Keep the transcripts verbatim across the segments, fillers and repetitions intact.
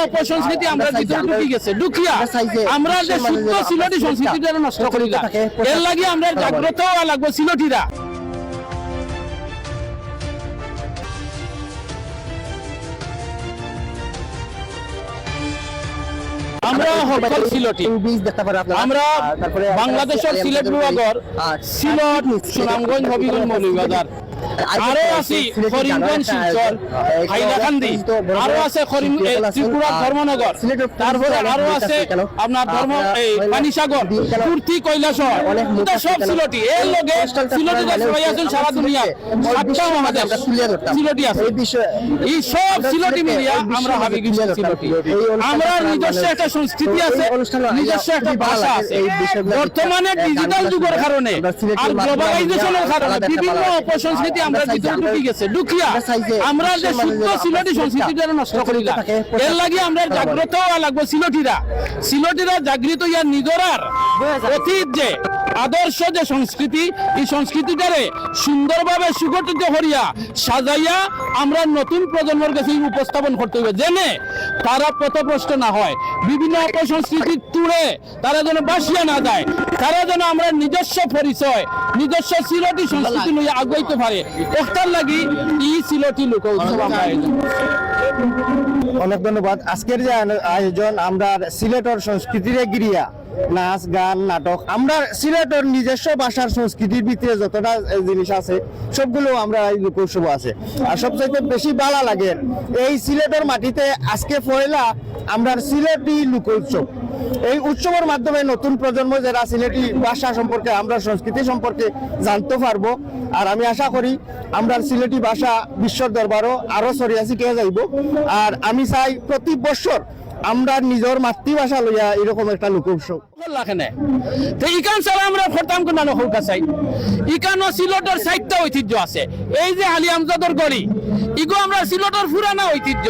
অপসংস্কৃতি আমরার ভিতরে ঢুকি গেছে, ঢুকিয়া আমরা যে শুদ্ধ সিলেটি সংস্কৃতিটা নষ্ট করি না। এর লাগি আমরা জাগ্রত হওয়া লাগবো সিলেটিরা। আমরা হক্কল সিলেটি। আমরা বাংলাদেশর সিলেট বিভাগর সিলেট, সুনামগঞ্জ, হবিগঞ্জ, মৌলভীবাজার, আরো আছি করিমগঞ্জ, শিলচর, হাইলাকান্দি, আরো আছে করিম-, এ, ত্রিপুরার ধর্মনগর, তারপরে আরো আছে আপনার ধর্ম-, এই পানিসাগর, কুর্তি, কৈলাসহর, ইতা সব সিলেটি। এর লগে সিলেটিরা ছড়াই আছইন সারা দুনিয়াত। সাতটা মহাদেশ সিলেটি আছে। ই সব সিলেটি মিলিয়া আমরা হাবিগঞ্জ সিলেটি। আমরার নিজস্ব একটা সংস্কৃতি আছে, নিজস্ব একটা ভাষা আছে। বর্তমানে ডিজিটাল যুগর কারণে আর গ্লোবালাইজেশনর কারণে বিভিন্ন অপসংস্কৃতি আমরার ভিতরে ঢুকি গেছে, ঢুকিয়া আমরা যে শুদ্ধ সিলেটি সংস্কৃতিটা নষ্ট করি না। এর লাগি আমরা জাগ্রত হওয়া লাগবো সিলেটিরা। সিলেটিরা জাগৃত হইয়া নিজরার অতীত যে আদর্শ যে সংস্কৃতি, এই সংস্কৃতিটারে সুন্দরভাবে সুগঠিত করিয়া সাজাইয়া আমরা নতুন প্রজন্মর কাছে উপস্থাপন করতে হবে, যেনে তারা পথভ্রষ্ট না হয়, বিভিন্ন অপসংস্কৃতির তুড়ে তারা যেন ভাসিয়া না যায়, তারা যেন আমরা নিজস্ব পরিচয়, নিজস্ব সিলেটি সংস্কৃতি লইয়া আগাইতে পারে। এটার লাগি ই সিলেটি লোক উৎসব আমরা আয়োজন করছি। অনেক ধন্যবাদ। আজকের যে আনো-, আয়োজন, আমরা সিলেটর সংস্কৃতিরে গিরিয়া নাচ, গান, নাটক, আমরা সিলেটর নিজস্ব ভাষার সংস্কৃতির ভিতরে যতটা, এ, জিনিস আছে, সবগুলো আমরা এই লোক উৎসব আছে। আর সবচাইতে বেশি ভালা লাগে এই সিলেটর মাটিতে আজকে পয়লা আমরার সিলেটি লোক উৎসব। এই উৎসবর মাধ্যমে নতুন প্রজন্ম যারা সিলেটি ভাষা সম্পর্কে, আমরার সংস্কৃতি সম্পর্কে জানতে পারবো। আর আমি আশা করি আমরার সিলেটি ভাষা বিশ্বর দরবারও আরো ছড়িয়া ছিটিয়া যাইবো। আর আমি চাই প্রতি বছর আমরার নিজর মাতৃভাষা লইয়া এরকম একটা লোক উৎসব। করলা কেনে? তে ইখান ছাড়া আমরা করতাম কুনটা না কউক্কা চাই? ইখানো সিলেটর চাইরটা ঐতিহ্য আছে। এই যে আলী আমজাদর গড়ি, ইগু আমরার সিলেটর পুরানা ঐতিহ্য।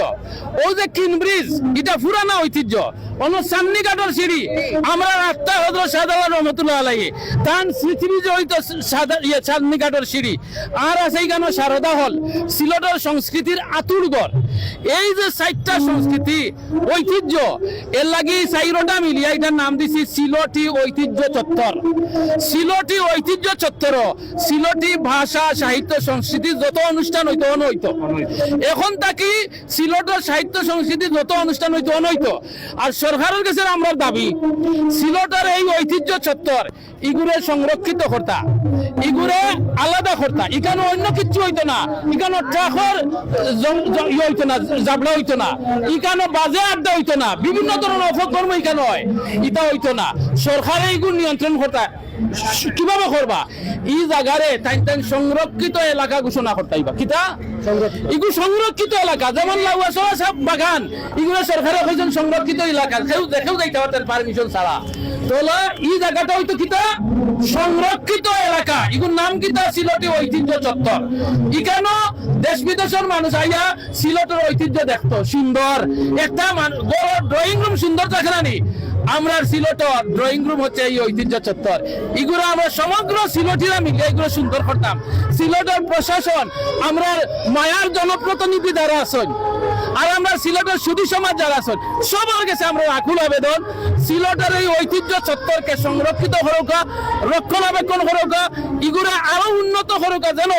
অউ যে কিন ব্রিজ, ইটা পুরানা ঐতিহ্য। অনো চান্নিঘাটর সিঁড়ি, আমরার আস্তা হজরত শাহজালাল রহমতুল্লাহ আলাইহি, তান স্মৃতি বিজড়িত সাদা-, ইয়ে, চান্নিঘাটর সিঁড়ি। আর আছে ইখানো সারদা হল, সিলেটর সংস্কৃতির আতুর ঘর। এই যে চাইরটা সংস্কৃতি, ঐতিহ্য, এর লাগি চাইরোটা মিলিয়া ইটার নাম দিছি সিলেটি ঐতিহ্য চত্বর। সিলেটি ঐতিহ্য চত্বর, সিলেটি ভাষা, সাহিত্য, সংস্কৃতি যত অনুষ্ঠান অইতো, অনো অইতো। এখন থাকি সিলেটর সাহিত্য, সংস্কৃতি যত অনুষ্ঠান অইতো, অনো অইতো। আর সরকারর গেছে আমরার দাবি, সিলেটর এই ঐতিহ্য চত্বর, ইগুরে সংরক্ষিত করতা, ইগুরে আলাদা করতা। ইখানো অইন্য কিচ্ছু অইতো না, ইখানো ট্রাকর জং-, জং-, ইয়ে অইতো না, জাবড়া অইতো না, ইখানো বাজে আড্ডা অইতো না, বিভিন্ন ধরনর অপকর্ম ইখানো অয়, ইতা অইতো না। সরকারে ইগু নিয়ন্ত্রণ করতা। কিভাবে করবা? ই জাগারে তাইন তাইন সংরক্ষিত এলাকা ঘোষণা করতা অইবা। কিতা? ইগু সংরক্ষিত এলাকা, যেমন লাউয়াছড়া সাব বাগান, ইগুরে সরকারে কইছইন সংরক্ষিত এলাকা, কেউ দেখেও যাইতা পারতা পারমিশন ছাড়া। তাইলে ই জাগাটা অইতো কিতা? সংরক্ষিত এলাকা। ইগুর নাম কিতা? সিলেটি ঐতিহ্য চত্বর। ইখানো দেশ বিদেশর মানুষ আইয়া সিলেটর ঐতিহ্য দেখতো, সুন্দর। একটা মান-, ঘরর ড্রয়িং রুম সুন্দর থাকে না নি? আমরার সিলেটর ড্রয়িং রুম হচ্ছে এই ঐতিহ্য চত্বর। ইগুরে আমরা সমগ্র সিলেটিরা মিলে ইগুরে সুন্দর করতাম। সিলেটর প্রশাসন, আমরার মায়ার জনপ্রতিনিধি যারা আছইন, আর আমরার সিলেটর সুধী সমাজ যারা আছইন, সবার গেছে আমরার আকুল আবেদন, সিলেটর এই ঐতিহ্য চত্বরকে সংরক্ষিত করউক্কা, রক্ষণাবেক্ষণ করউক্কা, ইগুরে আরো উন্নত করউক্কা, যেন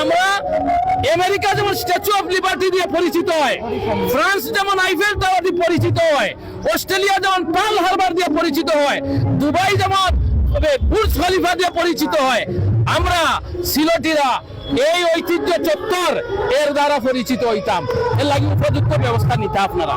আমরা আমেরিকা যেমন স্ট্যাচু অফ লিবার্টি দিয়া পরিচিত অয়, ফ্রান্স যেমন আইফেল টাওয়ার দিয়া পরিচিত অয়, অস্ট্রেলিয়া যেমন পার্ল হারবার দিয়া পরিচিত অয়, দুবাই যেমন বুর্জ খলিফা দিয়া পরিচিত অয়, আমরা সিলেটিরা এই ঐতিহ্য চত্বর এর দ্বারা পরিচিত অইতাম। এর লাগি উপযুক্ত ব্যবস্থা নিতা আপনারা।